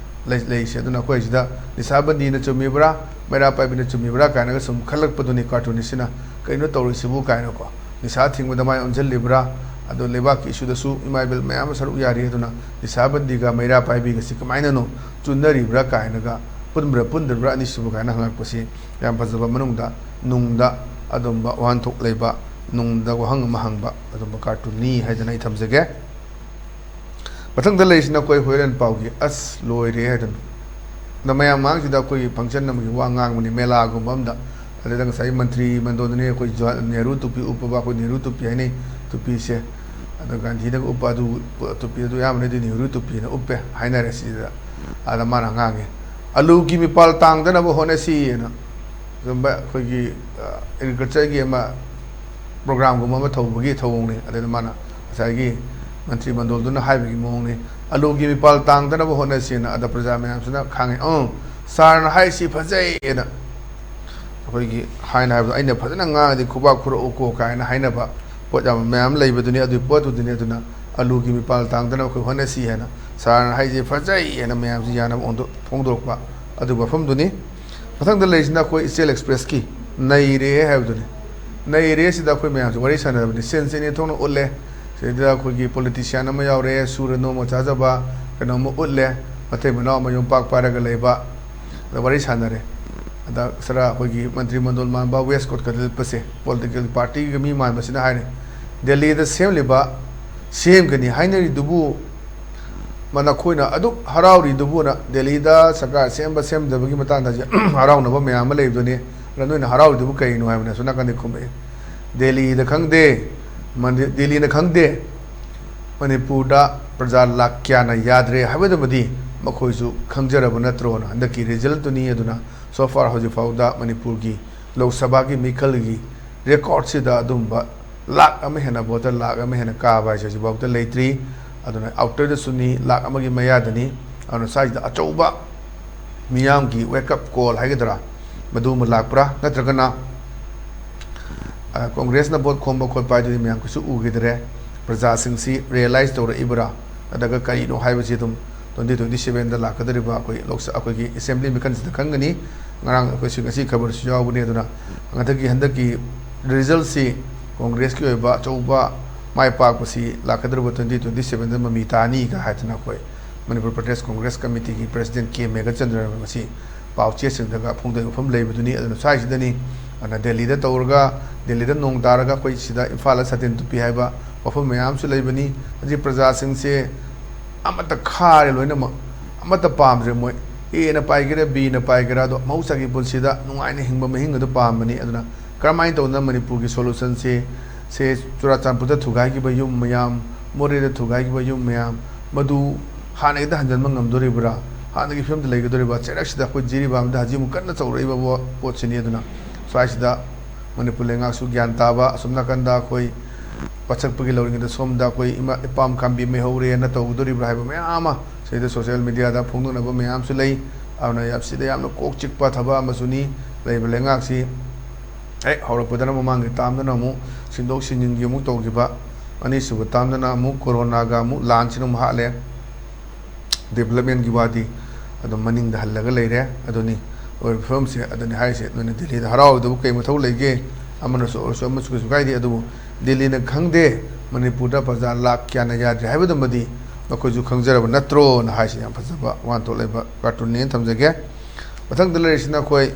ꯂꯩ-, ꯂꯩꯔꯤꯁꯦ꯫ ꯑꯗꯨꯅ ꯑꯩꯈꯣꯏ ꯁꯤꯗ ꯅꯤꯁꯥ ꯕꯟꯗꯤꯅ ꯆꯨꯝꯃꯤꯕ꯭ꯔꯥ, ꯃꯩꯔꯥ ꯄꯥꯏꯕꯤꯅ ꯆꯨꯝꯃꯤꯕ꯭ꯔꯥ ꯀꯥꯏꯅꯒ ꯁꯨꯝ ꯈꯜꯂꯛꯄꯗꯨꯅꯤ ꯀꯥꯔꯇꯨꯅꯤꯁꯁꯤꯅ꯫ ꯀꯩꯅꯣ ꯇꯧꯔꯤꯁꯤꯕꯨ ꯀꯥꯏꯅꯀꯣ꯫ ꯅꯤꯁꯥ ꯊꯤꯡꯕꯗ ꯃꯥꯏ ꯑꯣꯟꯁꯤꯜꯂꯤꯕ꯭ꯔꯥ? ꯑꯗꯣ ꯂꯩꯕꯥꯛꯀꯤ ꯏꯁꯨꯗꯁꯨ ꯏꯃꯥ ꯏꯕꯦꯜ ꯃꯌꯥꯝ ꯑꯃ ꯁꯔꯨꯛ ꯌꯥꯔꯤ꯫ ꯑꯗꯨꯅ ꯅꯤꯁꯥ ꯕꯟꯗꯤꯒ ꯃꯩꯔꯥ ꯄꯥꯏꯕꯤꯒꯁꯤ ꯀꯃꯥꯏꯅꯅꯣ ꯆꯨꯟꯅꯔꯤꯕ꯭ꯔꯥ ꯀꯥꯏꯅꯒ, ꯄꯨꯟꯕ꯭ꯔꯥ ꯄꯨꯟꯗꯕ꯭ꯔꯥ ꯑꯅꯤꯁꯤꯕꯨ ꯀꯥꯏꯅ ꯍꯪꯉꯛꯄꯁꯤ ꯌꯥꯝ ꯐꯖꯕ, ꯃꯅꯨꯡꯗ ꯅꯨꯡꯗ ꯑꯗꯨꯝꯕ ꯋꯥꯍꯟꯊꯣꯛ ꯂꯩꯕ, ꯅꯨꯡꯗ ꯋꯥꯍꯪ ꯑꯃ ꯍꯪꯕ ꯑꯗꯨꯝꯕ ꯀꯥꯔꯇꯨꯟꯅꯤ ꯍꯥꯏꯗꯅ ꯑꯩ ꯊꯝꯖꯒꯦ꯫ ꯃꯊꯪꯗ ꯂꯩꯔꯤꯁꯤꯅ ꯑꯩꯈꯣꯏ ꯍꯨꯏꯔꯦꯟ ꯄꯥꯎꯒꯤ "ꯑꯁ ꯂꯣꯏꯔꯦ" ꯍꯥꯏꯗꯨꯅ꯫ ꯑꯗ ꯃꯌꯥꯝ ꯃꯃꯥꯡꯁꯤꯗ ꯑꯩꯈꯣꯏꯒꯤ ꯐꯪꯁꯟ ꯑꯃꯒꯤ ꯋꯥ ꯉꯥꯡꯕꯅꯤ, ꯃꯦꯂꯥꯒꯨꯝꯕ ꯑꯃꯗ꯫ ꯑꯗꯨꯗ ꯉꯁꯥꯏ ꯃꯟꯇ꯭ꯔꯤ ꯃꯟꯗꯣꯟꯗꯨꯅ ꯑꯩꯈꯣꯏ ꯖꯋꯥ-, ꯅꯦꯍꯔꯨ ꯇꯨꯄꯤ ꯎꯞꯄꯕ, ꯑꯩꯈꯣꯏ ꯅꯦꯍꯔꯨ ꯇꯨꯄꯤ ꯍꯥꯏꯅꯩ, ꯇꯨꯄꯤꯁꯦ꯫ ꯑꯗꯣ ꯒꯥꯟꯙꯤꯗꯒ ꯎꯞꯄ ꯑꯗꯨ ꯄꯨ-, ꯇꯨꯄꯤ ꯑꯗꯨ ꯑꯌꯥꯝꯕꯅꯗꯤ ꯅꯦꯍꯔꯨ ꯇꯨꯄꯤꯅ ꯎꯞꯄꯦ ꯍꯥꯏꯅꯔꯦ ꯁꯤꯗ꯫ ꯑꯗ ꯃꯥꯅ ꯉꯥꯡꯉꯦ, "ꯑꯂꯨꯒꯤ ꯃꯤꯄꯥꯜ ꯇꯥꯡꯗꯅꯕ ꯍꯣꯠꯅꯁꯤꯑꯅ"꯫ ꯑꯗꯨꯝꯕ ꯑꯩꯈꯣꯏꯒꯤ, ꯑ, ꯑꯦꯒ꯭ꯔꯤꯀꯜꯆꯔꯒꯤ ꯑꯃ ꯄ꯭ꯔꯣꯒ꯭ꯔꯥꯝꯒꯨꯝꯕ ꯑꯃ ꯇꯧꯕꯒꯤ ꯊꯧꯑꯣꯡꯅꯤ꯫ ꯑꯗꯨꯗ ꯃꯥꯅ ꯉꯁꯥꯏꯒꯤ ꯃꯟꯇ꯭ꯔꯤ ꯃꯟꯗꯣꯜꯗꯨꯅ ꯍꯥꯏꯕꯒꯤ ꯃꯑꯣꯡꯅꯤ, "ꯑꯂꯨꯒꯤ ꯃꯤꯄꯥꯜ ꯇꯥꯡꯗꯅꯕ ꯍꯣꯠꯅꯁꯤꯅ"꯫ ꯑꯗ ꯄ꯭ꯔꯖꯥ ꯃꯌꯥꯝꯁꯤꯅ ꯈꯥꯡꯉꯦ, "ꯑꯪ, ꯁꯥꯔꯅ ꯍꯥꯏꯁꯤ ꯐꯖꯩ" ꯑꯅ꯫ ꯑꯩꯈꯣꯏꯒꯤ ꯍꯥꯏꯅ ꯍꯥꯏꯕꯗꯣ, "ꯑꯩꯅ ꯐꯖꯅ ꯉꯥꯡꯉꯗꯤ ꯈꯨꯕꯥꯛ ꯈꯨꯔꯛꯎꯀꯣ" ꯀꯥꯏꯅ ꯍꯥꯏꯅꯕ ꯄꯣꯠ ꯌꯥꯝ ꯃꯌꯥꯝ ꯂꯩꯕꯗꯨꯅꯤ, ꯑꯗꯨꯒꯤ ꯄꯣꯠꯇꯨꯗꯨꯅꯤ꯫ ꯑꯗꯨꯅ "ꯑꯂꯨꯒꯤ ꯃꯤꯄꯥꯜ ꯇꯥꯡꯗꯅꯕ ꯑꯩꯈꯣꯏ ꯍꯣꯠꯅꯁꯤ" ꯍꯥꯏꯅ, "ꯁꯥꯔꯅ ꯍꯥꯏꯁꯦ ꯐꯖꯩ" ꯍꯥꯏꯅ ꯃꯌꯥꯝꯁꯤ ꯌꯥꯅꯕ ꯐꯣꯡꯗꯣꯛ-, ꯐꯣꯡꯗꯣꯔꯛꯄ ꯑꯗꯨꯒꯤ ꯋꯥꯐꯝꯗꯨꯅꯤ꯫ ꯃꯊꯪꯗ ꯂꯩꯔꯤꯁꯤꯅ ꯑꯩꯈꯣꯏ ꯏꯆꯦꯜ ꯑꯦꯛꯁꯄ꯭ꯔꯦꯁꯀꯤ "ꯅꯩꯔꯦ" ꯍꯥꯏꯕꯗꯨꯅꯤ꯫ "ꯅꯩꯔꯦ" ꯁꯤꯗ ꯑꯩꯈꯣꯏ ꯃꯌꯥꯝꯁꯦ ꯋꯥꯔꯤ ꯁꯥꯟꯅꯔꯕꯅꯤ, ꯁꯦꯟ ꯆꯦꯅꯤ ꯊꯣꯛꯅ ꯎꯠꯂꯦ꯫ ꯁꯤꯗꯩꯗ ꯑꯩꯈꯣꯏꯒꯤ ꯄꯣꯂꯤꯇꯤꯁꯤꯌꯥꯟ ꯑꯃ ꯌꯥꯎꯔꯦ, ꯁꯨꯔ ꯅꯣꯝꯃ ꯆꯥꯖꯕ ꯀꯩꯅꯣꯝꯃ ꯎꯠꯂꯦ, ꯃꯇꯩ ꯃꯅꯥꯎ ꯑꯃ ꯌꯨꯝ ꯄꯥꯛ ꯄꯥꯏꯔꯒ ꯂꯩꯕ꯫ ꯑꯗ ꯋꯥꯔꯤ ꯁꯥꯟꯅꯔꯦ꯫ ꯑꯗ ꯈꯔ ꯑꯩꯈꯣꯏꯒꯤ ꯃꯟꯇ꯭ꯔꯤ ꯃꯟꯗꯣꯜ ꯃꯥꯟꯕ ꯋꯦꯁ ꯀꯣꯠꯀ ꯂꯤꯠꯄꯁꯦ, ꯄꯣꯂꯤꯇꯤꯀꯦꯜ ꯄꯥꯔꯇꯤꯒ ꯃꯤ ꯃꯥꯟꯕꯁꯤꯅ ꯍꯥꯏꯔꯦ, "ꯗꯦꯜꯂꯤꯗ ꯁꯦꯝꯂꯤꯕ, ꯁꯦꯝꯒꯅꯤ ꯍꯥꯏꯅꯔꯤꯗꯨꯕꯨ ꯃ-, ꯅꯈꯣꯏꯅ ꯑꯗꯨꯛ ꯍꯔꯥꯎꯔꯤꯗꯨꯕꯨꯅ", ꯗꯦꯜꯂꯤꯗ ꯁꯔꯀꯥꯔ ꯁꯦꯝꯕ ꯁꯦꯝꯗꯕꯒꯤ ꯃꯇꯥꯡꯗ ꯍꯧꯖꯤꯛ ꯍꯔꯥꯎꯅꯕ ꯃꯌꯥꯝ ꯑꯃ ꯂꯩꯕꯗꯨꯅꯤ꯫ ꯑꯗ ꯅꯣꯏꯅ ꯍꯔꯥꯎꯔꯤꯗꯨꯕꯨ ꯀꯩꯅꯣ ꯍꯥꯏꯕꯅ ꯑꯁꯣꯝ ꯅꯥꯀꯟꯗ ꯈꯨꯝꯃꯛꯑꯦ, "ꯗꯦꯜꯂꯤꯗ ꯈꯪꯗꯦ, ꯃꯅꯤ-, ꯗꯦꯜꯂꯤꯅ ꯈꯪꯗꯦ, ꯃꯅꯤꯄꯨꯔꯗ ꯄ꯭ꯔꯖꯥ ꯂꯥꯛ ꯀꯌꯥꯅ ꯌꯥꯗ꯭ꯔꯦ ꯍꯥꯏꯕꯗꯨꯃꯗꯤ ꯃꯈꯣꯏꯁꯨ ꯈꯪꯖꯔꯕ ꯅꯠꯇ꯭ꯔꯣꯅ?" ꯍꯟꯗꯛꯀꯤ ꯔꯤꯖꯜꯇꯨꯅꯤ꯫ ꯑꯗꯨꯅ so far ꯍꯧꯖꯤꯛ ꯐꯥꯎꯗ ꯃꯅꯤꯄꯨꯔꯒꯤ ꯂꯣꯛ ꯁꯚꯥꯒꯤ ꯃꯤꯈꯜꯒꯤ ꯔꯦꯀꯣꯔꯠꯁꯤꯗ ꯑꯗꯨꯝꯕ ꯂꯥꯛ ꯑꯃ ꯍꯦꯟꯅ, ꯚꯣꯇꯔ ꯂꯥꯛ ꯑꯃ ꯍꯦꯟꯅ ꯀꯥꯕ ꯍꯥꯏꯁꯦ ꯍꯧꯖꯤꯛꯐꯥꯎꯗ ꯂꯩꯇ꯭ꯔꯤ꯫ ꯑꯗꯨꯅ ꯑꯥꯎꯇꯔꯗꯁꯨꯅꯤ, ꯂꯥꯛ ꯑꯃꯒꯤ ꯃꯌꯥꯗꯅꯤ꯫ ꯑꯗꯨꯅ ꯁ꯭ꯋꯥꯏꯁꯤꯗ ꯑꯆꯧꯕ ꯃꯤꯌꯥꯝꯒꯤ wake up call ꯍꯥꯏꯒꯗ꯭ꯔꯥ, ꯃꯗꯨ ꯑꯃ ꯂꯥꯛꯄ꯭ꯔꯥ, ꯅꯠꯇ꯭ꯔꯒꯅ ꯀꯣꯡꯒ꯭ꯔꯦꯁꯅ ꯚꯣꯠ ꯈꯣꯝꯕ ꯈꯣꯠꯄ ꯍꯥꯏꯗꯨꯗꯤ ꯃꯌꯥꯝ ꯀꯩꯁꯨ ꯎꯈꯤꯗ꯭ꯔꯦ꯫ ꯄ꯭ꯔꯖꯥꯁꯤꯡꯁꯤ ꯔꯤꯌꯦꯂꯥꯏꯁ ꯇꯧꯔꯛꯏꯕ꯭ꯔꯥ, ꯅꯠꯇ꯭ꯔꯒ ꯀꯔꯤꯅꯣ ꯍꯥꯏꯕꯁꯤ ꯑꯗꯨꯝ ꯇ꯭ꯋꯦꯟꯇꯤ ꯇ꯭ꯋꯦꯟꯇꯤ ꯁꯕꯦꯟꯗ ꯂꯥꯛꯀꯗꯧꯔꯤꯕ ꯑꯩꯈꯣꯏ ꯂꯣꯛꯁ-, ꯑꯩꯈꯣꯏꯒꯤ ꯑꯦꯁꯦꯝꯕ꯭ꯂꯤ ꯃꯤꯈꯜꯁꯤꯗ ꯈꯪꯒꯅꯤ꯫ ꯉꯔꯥꯡ ꯑꯩꯈꯣꯏꯁꯨ ꯉꯁꯤ ꯈꯕꯔꯁꯨ ꯌꯥꯎꯕꯅꯤ꯫ ꯑꯗꯨꯅ ꯍꯟꯗꯛꯀꯤ, ꯍꯟꯗꯛꯀꯤ ꯔꯤꯖꯜꯁꯤ ꯀꯣꯡꯒ꯭ꯔꯦꯁꯀꯤ ꯑꯣꯏꯕ ꯑꯆꯧꯕ ꯃꯥꯏ ꯄꯥꯛꯄꯁꯤ ꯂꯥꯛꯀꯗꯧꯔꯤꯕ ꯇ꯭ꯋꯦꯟꯇꯤ ꯇ꯭ꯋꯦꯟꯇꯤ ꯁꯕꯦꯟꯗ ꯃꯃꯤ ꯇꯥꯅꯤꯒ ꯍꯥꯏꯗꯅ ꯑꯩꯈꯣꯏ ꯃꯅꯤꯄꯨꯔ ꯄ꯭ꯔꯗꯦꯁ ꯀꯣꯡꯒ꯭ꯔꯦꯁ ꯀꯃꯤꯇꯤꯒꯤ ꯄ꯭ꯔꯁꯤꯗꯦꯟ ꯀꯦ ꯃꯦꯘꯆꯟꯗ꯭ꯔꯅ ꯉꯁꯤ ꯄꯥꯎ ꯆꯦꯁꯤꯡꯗꯒ ꯐꯣꯡꯗꯣꯛꯏ ꯃꯐꯝ ꯂꯩꯕꯗꯨꯅꯤ꯫ ꯑꯗꯨꯅ ꯁ꯭ꯋꯥꯏꯁꯤꯗꯅꯤ, ꯑꯗꯨꯅ ꯗꯦꯜꯂꯤꯗ ꯇꯧꯔꯒ, ꯗꯦꯜꯂꯤꯗ ꯅꯣꯡ ꯇꯥꯔꯒ ꯑꯩꯈꯣꯏ ꯁꯤꯗ ꯏꯝꯐꯥꯜꯗ ꯁꯥꯇꯤꯟ ꯇꯨꯞꯄꯤ ꯍꯥꯏꯕ ꯋꯥꯐꯝ ꯃꯌꯥꯝ ꯑꯃꯁꯨ ꯂꯩꯕꯅꯤ꯫ ꯍꯧꯖꯤꯛ ꯄ꯭ꯔꯖꯥꯁꯤꯡꯁꯦ ꯑꯃꯠꯇ ꯈꯥꯔꯦ ꯂꯣꯏꯅꯃꯛ, ꯑꯃꯠꯇ ꯄꯥꯝꯗ꯭ꯔꯦ ꯃꯣꯏ꯫ ꯑꯦꯅ ꯄꯥꯏꯒꯦꯔꯥ, ꯕꯤꯅ ꯄꯥꯏꯒꯦꯔꯥ, ꯑꯗꯣ ꯃꯍꯧꯁꯥꯒꯤ ꯄꯨꯟꯁꯤꯗ ꯅꯨꯡꯉꯥꯏꯅ ꯍꯤꯡꯕ ꯃꯍꯤꯡ ꯑꯗꯨ ꯄꯥꯝꯕꯅꯤ꯫ ꯑꯗꯨꯅ ꯀꯔꯝꯍꯥꯏꯅ ꯇꯧꯗꯅ ꯃꯅꯤꯄꯨꯔꯒꯤ ꯁꯣꯂꯨꯁꯟꯁꯦ, ꯁꯦ ꯆꯨꯔꯥꯆꯥꯟꯄꯨꯔꯗ ꯊꯨꯒꯥꯏꯈꯤꯕ ꯌꯨꯝ ꯃꯌꯥꯝ, ꯃꯣꯔꯦꯗ ꯊꯨꯒꯥꯏꯈꯤꯕ ꯌꯨꯝ ꯃꯌꯥꯝ, ꯃꯗꯨ ꯍꯥꯟꯅꯒꯤꯗ ꯍꯟꯖꯤꯟꯕ ꯉꯝꯗꯣꯔꯤꯕ꯭ꯔꯥ? ꯍꯥꯟꯅꯒꯤ ꯐꯤꯕꯝꯗ ꯂꯩꯒꯗꯣꯔꯤꯕ꯭ꯔꯥ? ꯆꯩꯔꯛꯁꯤꯗ ꯑꯩꯈꯣꯏ ꯖꯤꯔꯤꯕꯥꯝꯗ ꯍꯧꯖꯤꯛ ꯑꯃꯨꯛ ꯀꯟꯅ ꯆꯥꯎꯔꯛꯏꯕ ꯄꯣꯠꯁꯤꯅꯤ꯫ ꯑꯗꯨꯅ ꯁ꯭ꯋꯥꯏꯁꯤꯗ ꯃꯅꯤꯄꯨꯔ ꯂꯩꯉꯥꯛꯁꯨ ꯒ꯭ꯌꯥꯟ ꯇꯥꯕ, ꯑꯁꯣꯝ ꯅꯥꯀꯟꯗ ꯑꯩꯈꯣꯏ ꯄꯆꯛꯄꯒꯤ ꯂꯧꯔꯤꯉꯩꯗ ꯁꯣꯝꯗ ꯑꯩꯈꯣꯏ ꯏꯃꯥ, ꯏꯄꯥꯝ ꯀꯥꯝꯕꯤ ꯃꯩꯍꯧꯔꯦꯅ ꯇꯧꯒꯗꯣꯔꯤꯕ꯭ꯔꯥ ꯍꯥꯏꯕ ꯃꯌꯥꯝ ꯑꯃ ꯁꯤꯗ ꯁꯣꯁꯤꯌꯦꯜ ꯃꯦꯗꯤꯌꯥꯗ ꯐꯣꯡꯗꯣꯛꯅꯕ ꯃꯌꯥꯝꯁꯨ ꯂꯩ꯫ ꯑꯗꯨꯅ ꯌꯥꯝ, ꯁꯤꯗ ꯌꯥꯝꯅ ꯀꯣꯛ ꯆꯤꯛꯄ ꯊꯕꯛ ꯑꯃꯁꯨꯅꯤ꯫ ꯂꯩꯔꯤꯕ ꯂꯩꯉꯥꯛꯁꯤ ꯍꯦꯛ ꯍꯧꯔꯛꯄꯗꯅ ꯃꯃꯥꯡꯒꯤ ꯇꯥꯝꯗꯅ ꯑꯃꯨꯛ ꯁꯤꯟꯗꯣꯛ ꯁꯤꯟꯖꯤꯟꯒꯤ ꯑꯃꯨꯛ ꯇꯧꯈꯤꯕ, ꯑꯅꯤꯁꯨꯕ ꯇꯥꯝꯗꯅ ꯑꯃꯨꯛ ꯀꯣꯔꯣꯅꯥꯒ ꯑꯃꯨꯛ ꯂꯥꯟꯁꯤꯅ ꯑꯃꯨꯛ ꯍꯥꯠꯂꯦ꯫ ꯗꯤꯕꯂꯞꯃꯦꯟꯒꯤ ꯋꯥꯗꯤ ꯑꯗꯨꯝ ꯃꯅꯤꯡꯗ ꯍꯜꯂꯒ ꯂꯩꯔꯦ꯫ ꯑꯗꯨꯅꯤ ꯑꯣꯏꯔꯤꯕ ꯐꯤꯕꯝꯁꯦ꯫ ꯑꯗꯨꯅꯤ ꯍꯥꯏꯔꯤꯁꯦ, ꯅꯣꯏꯅ ꯗꯦꯜꯂꯤꯗ ꯍꯔꯥꯎꯔꯤꯗꯨꯕꯨ ꯀꯩ ꯃꯊꯧ ꯂꯩꯒꯦ? ꯑꯃꯅꯁꯨ ꯑꯣꯏꯔꯁꯨ ꯑꯃꯁꯨ ꯀꯩꯁꯨ ꯀꯥꯏꯗꯦ꯫ ꯑꯗꯨꯕꯨ ꯗꯦꯜꯂꯤꯅ ꯈꯪꯗꯦ, ꯃꯅꯤꯄꯨꯔꯗ ꯄ꯭ꯔꯖꯥ ꯂꯥꯛ ꯀꯌꯥꯅ ꯌꯥꯗ꯭ꯔꯤ ꯍꯥꯏꯕꯗꯨꯃꯗꯤ ꯅꯈꯣꯏꯁꯨ ꯈꯪꯖꯔꯕ ꯅꯠꯇ꯭ꯔꯣꯅ ꯍꯥꯏꯁꯤ ꯌꯥꯝ ꯐꯖꯕ ꯋꯥꯍꯟꯊꯣꯛ ꯂꯩꯕ ꯀꯥꯔꯇꯨꯟꯅꯦꯅ ꯊꯝꯖꯒꯦ꯫ ꯃꯊꯪꯗ ꯂꯩꯔꯤꯁꯤꯅ ꯑꯩꯈꯣꯏ